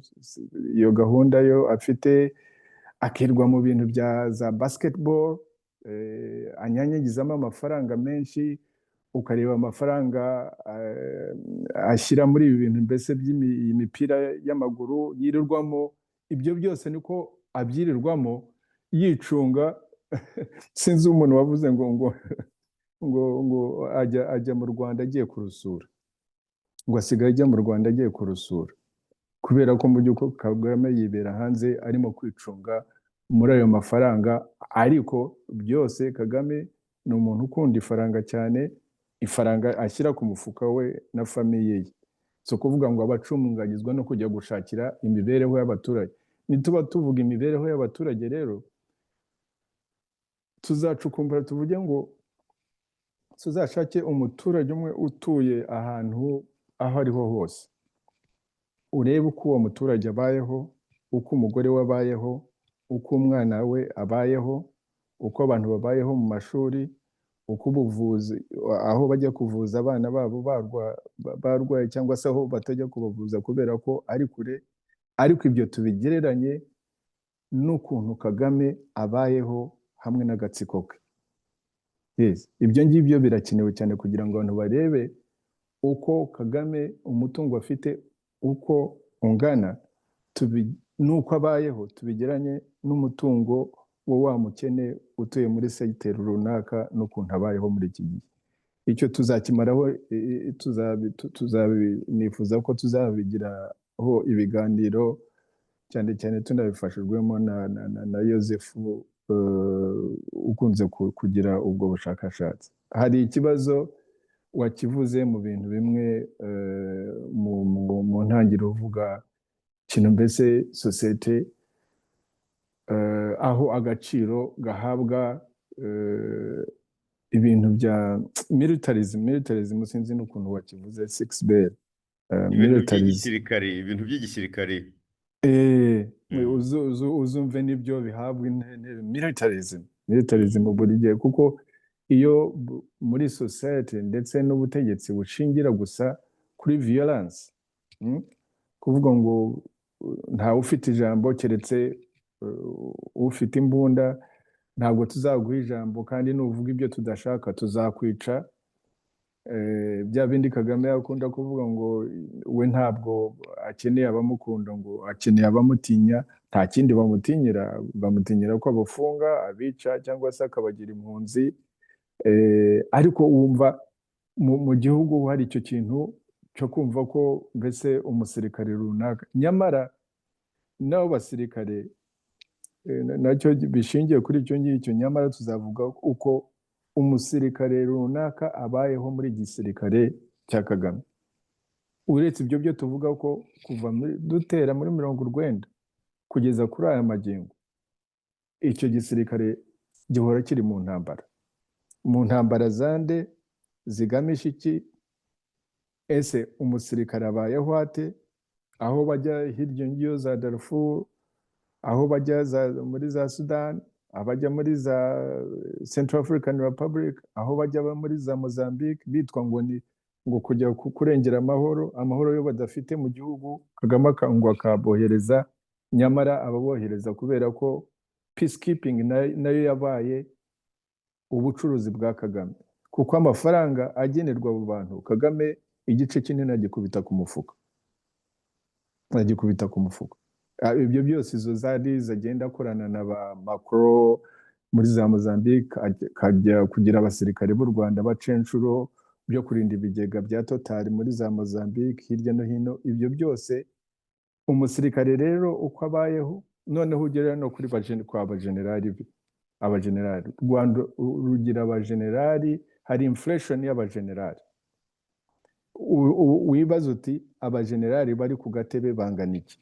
iyo gahunda yo afite, akirwa mu bintu bya za basketball, anyanyagizamo amafaranga menshi. Ukareba amafaranga ashyira muri ibi bintu mbese by'imi mipira y'amaguru yirirwamo, ibyo byose niko abyirirwamo yicunga. Sinzi umuntu wavuze ngo ajya mu Rwanda agiye kurusura, ngo asigaye ajya mu Rwanda agiye kurusura, kubera ko mu by'ukuri Kagame yibera hanze arimo kwicunga muri ayo mafaranga. Ariko byose, Kagame ni umuntu ukunda ifaranga cyane, ifaranga ashyira ku mufuka we na famille ye. Si ukuvuga ngo abacungagizwa no kujya gushakira imibereho y'abaturage. Nituba tuvuga imibereho y'abaturage rero, tuzacukumbura tuvuge ngo tuzashake umuturage umwe utuye ahantu aho ariho hose, urebe uko uwo muturage abayeho, uko umugore we abayeho, uko umwana we abayeho, uko abantu babayeho mu mashuri, uko ubuvuzi, aho bajya kuvuza abana babo barwaye, cyangwa se aho batajya kubavuza kubera ko ari kure. Ariko ibyo tubigereranye n'ukuntu Kagame abayeho hamwe n'agatsiko ke. Yes. Ibyo ngibyo birakenewe cyane kugira ngo abantu barebe uko Kagame umutungo afite uko ungana n'uko abayeho, tubigeranye n'umutungo wo wa mukene utuye muri segiteri runaka n'ukuntu abayeho muri iki gihe. Icyo tuzakimaraho, nifuza ko tuzabigiraho ibiganiro, cyane cyane tunabifashijwemo na Yosefu ukunze kugira ubwo bushakashatsi. Hari ikibazo wakivuze mu bintu bimwe mu ntangiriro, uvuga ikintu mbese sosiyete aho agaciro gahabwa ibintu bya militarism. Militarism, sinzi n'ukuntu wakivuze, six bell Ibintu militarism. by'igisirikare, ibintu by'igisirikare. Uzumve n'ibyo bihabwa intebe, militarism. Militarism buri gihe, kuko iyo muri society ndetse n'ubutegetsi bushingira gusa kuri violence, kuvuga ngo ntawe ufite ijambo keretse ufite imbunda, ntabwo tuzaguha ijambo, kandi nuvuga ibyo tudashaka tuzakwica. Bya bindi Kagame akunda kuvuga ngo we ntabwo akeneye abamukunda, ngo akeneye abamutinya. Nta kindi bamutinyira, bamutinyira ko abafunga, abica, cyangwa se akabagira impunzi. Ariko wumva mu gihugu hari icyo kintu cyo kumva ko mbese umusirikare runaka, nyamara n'abo basirikare nacyo bishingiye kuri icyo ngicyo. Nyamara tuzavuga uko umusirikare runaka abayeho muri gisirikare cya Kagame. Uretse ibyo byo tuvuga ko kuva dutera muri 90 kugeza kuri aya magingo, icyo gisirikare gihora kiri mu ntambara. Mu ntambara zande? Zigamije iki? Ese umusirikare abayeho ate? Aho bajya hirya ngiyo za Darfur, aho bajya muri za Sudan, abajya muri za Central African Republic, aho bajya muri za Mozambique, bitwa ngo ni ngo kujya kurengera amahoro, amahoro yo badafite mu gihugu. Kagame ngo akabohereza, nyamara ababohereza kubera ko peacekeeping nayo yabaye ubucuruzi bwa Kagame, kuko amafaranga agenerwa abo bantu, Kagame igice kinini agikubita ku mufuka, agikubita ku mufuka. Ibyo byose, izo zari zagenda akorana na ba Macron muri za Mozambique, akajya kugira abasirikare b'u Rwanda bacenshuro byo kurinda ibigega bya Total muri za Mozambique, hirya no hino. Ibyo byose, umusirikare rero uko abayeho, noneho ugera no kuri kwa bajenerali be. Abajenerali, u Rwanda rugira abajenerali, hari inflation y'abajenerali. Wibaza uti abajenerali bari ku gatebe bangana iki?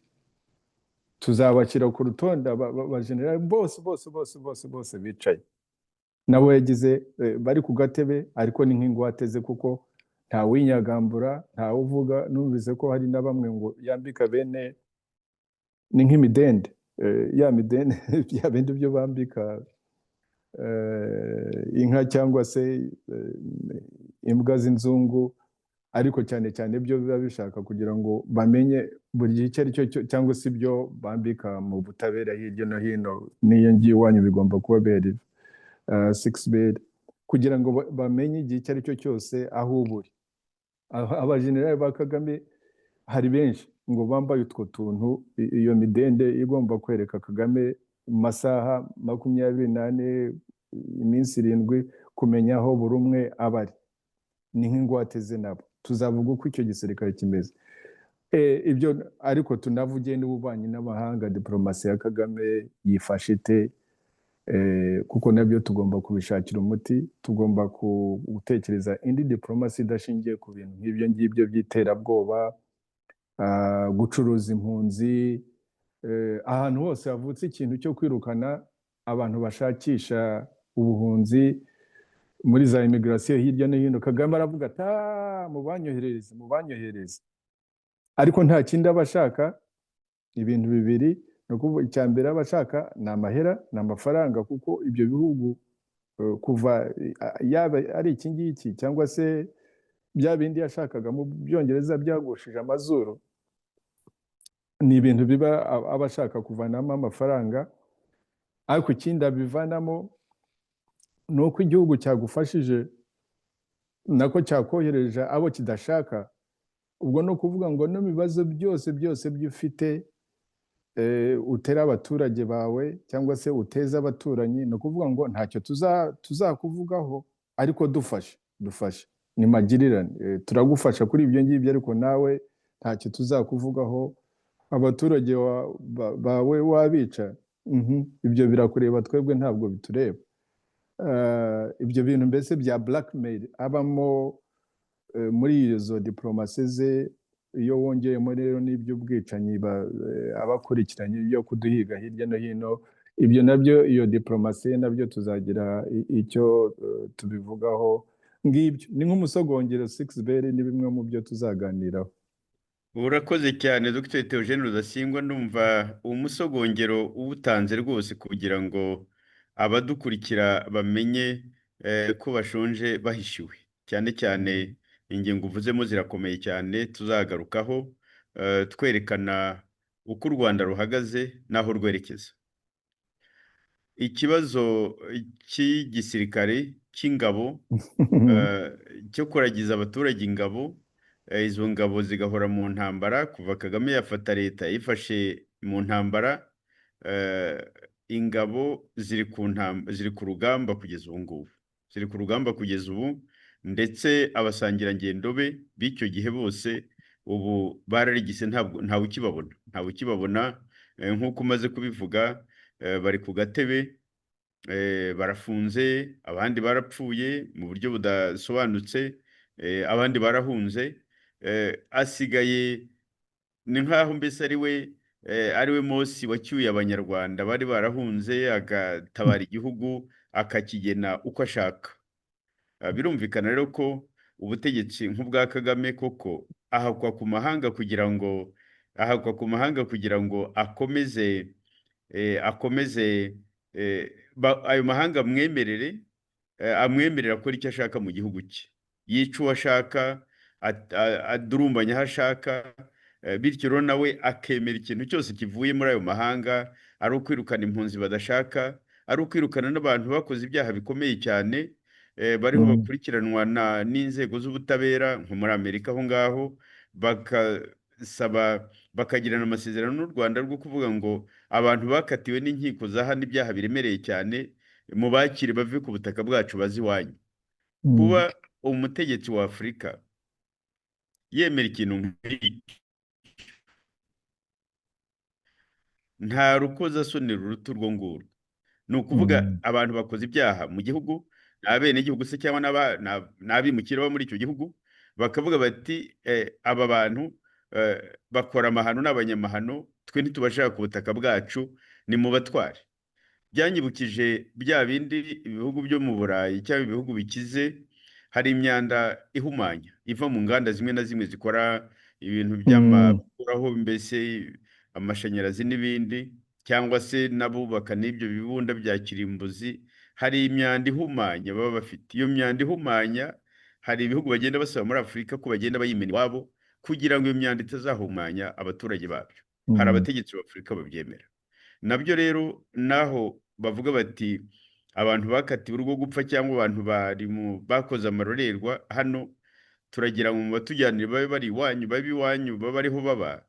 Tuzabashyira ku rutonde abajenerali bose bose bose bose bose bicaye nabo yagize bari ku gatebe, ariko ni nk'ingwate ze, kuko ntawinyagambura, ntawuvuga. Numvise ko hari na bamwe ngo yambika bene ni nk'imidende, ya midende, bya bindi byo bambika inka cyangwa se imbwa z'inzungu, ariko cyane cyane byo biba bishaka kugira ngo bamenye buri gihe icyo ari cyo cyangwa se ibyo bambika mu butabera hirya no hino, n'iyo ngiye iwanyu bigomba kuba bihari, six bed, kugira ngo bamenye igihe icyo ari cyo cyose aho uba uri. Abajenerali ba Kagame hari benshi ngo bambaye utwo tuntu, iyo midende igomba kwereka Kagame mu masaha 24, iminsi 7, kumenya aho buri umwe aba ari. Ni nk'ingwate ze nabo. Tuzavuga uko icyo gisirikare kimeze. Ibyo ariko tunavuge n'ububanyi n'amahanga, diplomasi ya Kagame yifashe ite? Kuko nabyo tugomba kubishakira umuti. Tugomba gutekereza indi diplomasi idashingiye ku bintu nk'ibyo ngibyo by'iterabwoba, gucuruza impunzi, ahantu hose havutse ikintu cyo kwirukana abantu bashakisha ubuhunzi muri za immigration hirya no hino, Kagame aravuga ati: "Ah, mubanyoherereze, mubanyoherereze." Ariko nta kindi aba ashaka, ibintu bibiri. Ni ukuvuga, icya mbere aba ashaka ni amahera, ni amafaranga, kuko ibyo bihugu kuva yaba ari iki ngiki cyangwa se bya bindi yashakaga mu Byongereza byagushije amazuru, ni ibintu biba aba ashaka kuvanamo amafaranga. Ariko ikindi abivanamo ni uko igihugu cyagufashije nako cyakohereje abo kidashaka. Ubwo ni ukuvuga ngo no mu bibazo byose byose byo ufite, utera abaturage bawe cyangwa se uteza abaturanyi, ni ukuvuga ngo ntacyo tuzakuvugaho, ariko dufashe, dufashe, ni magirirane. Turagufasha kuri ibyo ngibyo, ariko nawe ntacyo tuzakuvugaho. Abaturage bawe wabica, ibyo birakureba, twebwe ntabwo bitureba. Ibyo bintu mbese bya blackmail abamo muri izo diplomasi ze. Iyo wongeyemo rero n'iby'ubwicanyi abakurikiranye byo kuduhiga hirya no hino, ibyo nabyo, iyo diplomasi nabyo tuzagira icyo tubivugaho. Ngibyo ni nk'umusogongero, six beri, ni bimwe mu byo tuzaganiraho. Urakoze cyane, Dr Theogene Rudasingwa. Ndumva umusogongero uwutanze rwose kugira ngo abadukurikira bamenye ko bashonje bahishiwe. Cyane cyane ingingo uvuzemo zirakomeye cyane, tuzagarukaho twerekana uko u Rwanda ruhagaze n'aho rwerekeza. Ikibazo cy'igisirikare cy'ingabo, cyo kuragiza abaturage ingabo, izo ngabo zigahora mu ntambara. Kuva Kagame yafata leta, yifashe mu ntambara, ingabo ziri ku rugamba kugeza ubu ngubu, ziri ku rugamba kugeza ubu. Ndetse abasangirangendo be b'icyo gihe bose ubu bararigise, ntabwo ntawe ukibabona, ntawe ukibabona. Nk'uko umaze kubivuga, bari ku gatebe, barafunze, abandi barapfuye mu buryo budasobanutse, abandi barahunze. Asigaye ni nk'aho mbese ari we Mose wacyuye Abanyarwanda bari barahunze, agatabara igihugu, akakigena uko ashaka. Birumvikana rero ko ubutegetsi nk'ubwa Kagame koko ahakwa ku mahanga kugira ngo akomeze ayo mahanga amwemerere akora icyo ashaka mu gihugu cye, yica uwo ashaka, adurumbanya aho ashaka. Bityo rero nawe akemera ikintu cyose kivuye muri ayo mahanga, ari ukwirukana impunzi badashaka, ari ukwirukana n'abantu bakoze ibyaha bikomeye cyane, bariho bakurikiranwa n'inzego z'ubutabera nko muri Amerika aho ngaho, bakasaba, bakagirana amasezerano n'u Rwanda rwo kuvuga ngo abantu bakatiwe n'inkiko za hano ibyaha biremereye cyane mubakire bave ku butaka bwacu baze iwanyu. Kuba umutegetsi wa Afurika yemera ikintu nk'iki, nta rukozasoni ruruta urwo ngurwo. Ni ukuvuga abantu bakoze ibyaha mu gihugu, ni abenegihugu se cyangwa n'abimukira bo muri icyo gihugu. Bakavuga bati aba bantu bakora amahano, ni abanyamahano, twe ntitubashaka ku butaka bwacu, ni mu batware. Byanyibukije bya bindi ibihugu byo mu Burayi cyangwa ibihugu bikize, hari imyanda ihumanya iva mu nganda zimwe na zimwe zikora ibintu by'amakuraho, mbese amashanyarazi n'ibindi, cyangwa se n'abubaka n'ibyo bibunda bya kirimbuzi. Hari imyanda ihumanya baba bafite. Iyo myanda ihumanya, hari ibihugu bagenda basaba muri Afurika ko bagenda bayimena iwabo kugira ngo iyo myanda itazahumanya abaturage babyo. Hari abategetsi b'Afurika babyemera. Nabyo rero naho bavuga bati abantu bakatiwe urwo gupfa cyangwa abantu bari mu bakoze amarorerwa hano, turagira ngo mubatujyanire, babe bari iwanyu, babe iwanyu, babe ariho baba.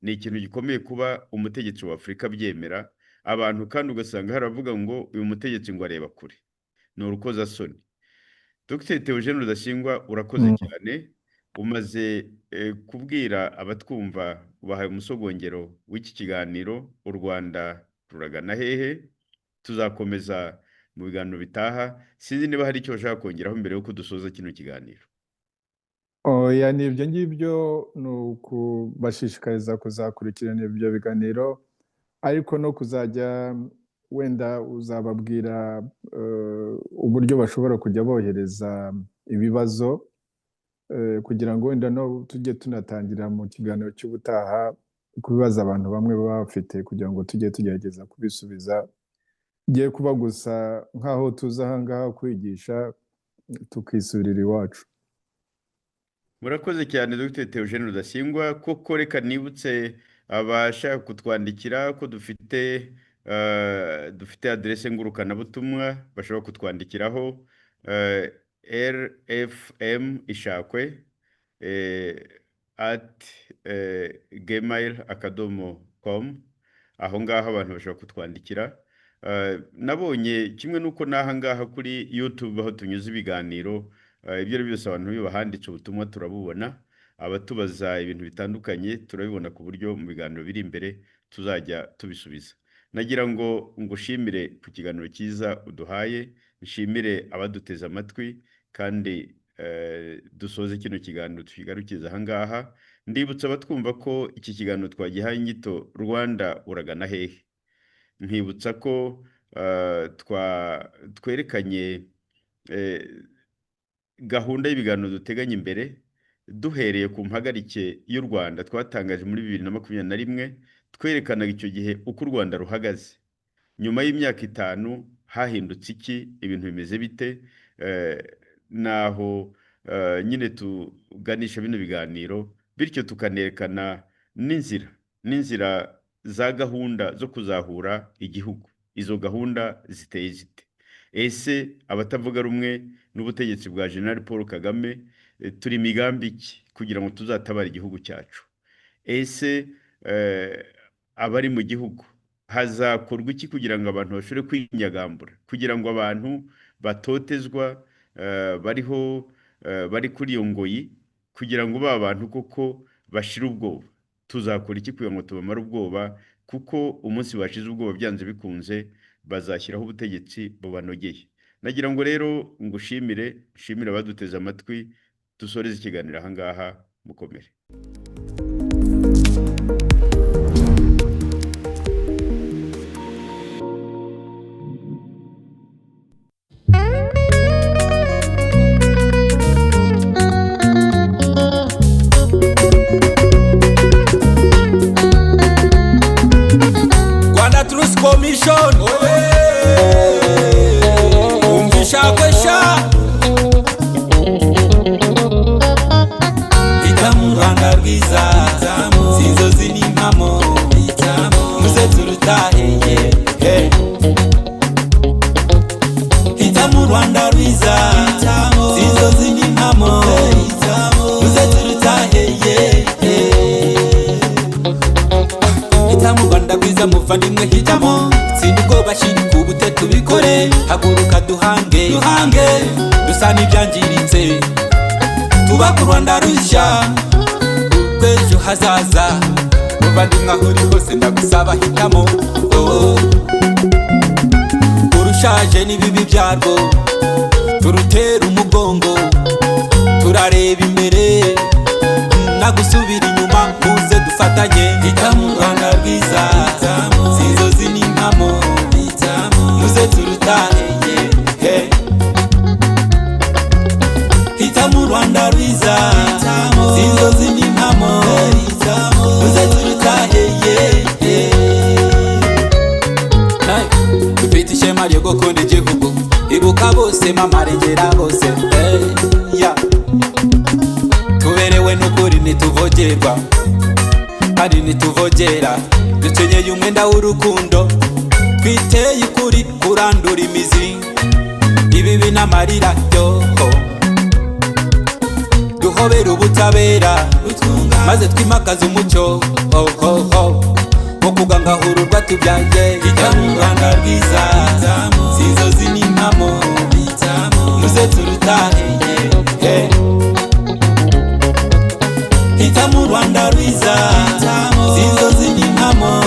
Ni ikintu gikomeye kuba umutegetsi wa Afurika abyemera. Abantu kandi ugasanga haravuga ngo uyu mutegetsi ngo areba kure, ni urukozasoni. Dr Theogene Rudasingwa, urakoze cyane. Umaze kubwira abatwumva, ubahaye umusogongero w'iki kiganiro "U Rwanda ruragana hehe?" Tuzakomeza mu biganiro bitaha. Sinzi niba hari icyo bashaka kongeraho mbere y'uko dusoza kino kiganiro. Oya, ni ibyo ngibyo, ni ukubashishikariza kuzakurikirana ibyo biganiro, ariko no kuzajya wenda uzababwira uburyo bashobora kujya bohereza ibibazo, kugira ngo wenda no tujye tunatangira mu kiganiro cy'ubutaha kubibaza abantu bamwe baba bafite, kugira ngo tujye tugerageza kubisubiza. Ngiye kuba gusa nk'aho tuza aha ngaha kwigisha tukisubirira iwacu. Murakoze cyane, Dr Theogene Rudasingwa. Koko reka nibutse abashaka kutwandikira ko dufite aderese ngurukanabutumwa bashobora kutwandikiraho: rfmishakwe@gmail.com. Aho ngaho abantu bashobora kutwandikira. Nabonye kimwe n'uko n'aha ngaha kuri YouTube aho tunyuze ibiganiro, ibyo ari byo byose, abantu iyo bahanditse ubutumwa turabubona, abatubaza ibintu bitandukanye turabibona, ku buryo mu biganiro biri imbere tuzajya tubisubiza. Nagira ngo ngushimire ku kiganiro cyiza uduhaye, nshimire abaduteze amatwi, kandi dusoze kino kiganiro tukigarukiza aha ngaha. Ndibutsa abatwumva ko iki kiganiro twagihaye inyito "Rwanda uragana hehe?" Nkibutsa ko twerekanye gahunda y'ibiganiro duteganya imbere, duhereye ku mpagarike y'u Rwanda twatangaje muri 2021. Twerekanaga icyo gihe uko u Rwanda ruhagaze nyuma y'imyaka 5, hahindutse iki, ibintu bimeze bite, naho nyine tuganisha bino biganiro, bityo tukanerekana n'inzira za gahunda zo kuzahura igihugu. Izo gahunda ziteye zite? Ese abatavuga rumwe n'ubutegetsi bwa General Paul Kagame turi imigambi iki kugira ngo tuzatabare igihugu cyacu? Ese abari mu gihugu hazakorwa iki kugira ngo abantu bashobore kwinyagambura, kugira ngo abantu batotezwa bariho bari kuri iyo ngoyi, kugira ngo ba bantu koko bashire ubwoba? Tuzakora iki kugira ngo tubamare ubwoba? Kuko umunsi bashize ubwoba, byanze bikunze bazashyiraho ubutegetsi bubanogeye. Nagira ngo rero ngushimire, nshimire abaduteze amatwi, dusoreze ikiganiro aha ngaha. Mukomere. Rwanda Truth Commission, umvisha kwesha ita mu Rwanda rwiza, si inzozi ni impamo, muze turutahe. Hita mu Rwanda rwiza, si inzozi ni impamo, muze turutahe. Hitamo u Rwanda rwiza, muvandimwe, hitamo. Tsinda ubwoba, shiri ku bute, tubikore. Haguruka duhange, duhange dusa n'ibyangiritse, tubake u Rwanda rushya rw'ejo hazaza. Muvandimwe, aho uri hose ndagusaba, hitamo, oh. Urushaje n'ibibi byarwo turutera umugongo. Turareba imbere nagusubira inyuma, muze dufatanye. Hitamo u Rwanda rwiza, si inzozi ni impamo, muze turutahe, yeah. Hitamo u Rwanda rwiza, si inzozi ni impamo, muze turutahe, yeah. Hey, dufite ishema ryo gukunda igihugu, ibuka bose mama, rengera bose, hey, yeah. Tuberewe n'ukuri ntituvogerwa kandi ntituvogera, dukenyeye umwenda w'urukundo, twiteye ukuri kurandura imizi ibibi n'amarira yoho, duhobere ubutabera maze twimakaze umucyo, oh, oh, oh, wo kugangahururwa tubyange. Hitamo u Rwanda rwiza, si inzozi ni impamo, muze turutahe, yeah. Hitamo u Rwanda rwiza, si inzozi ni impamo.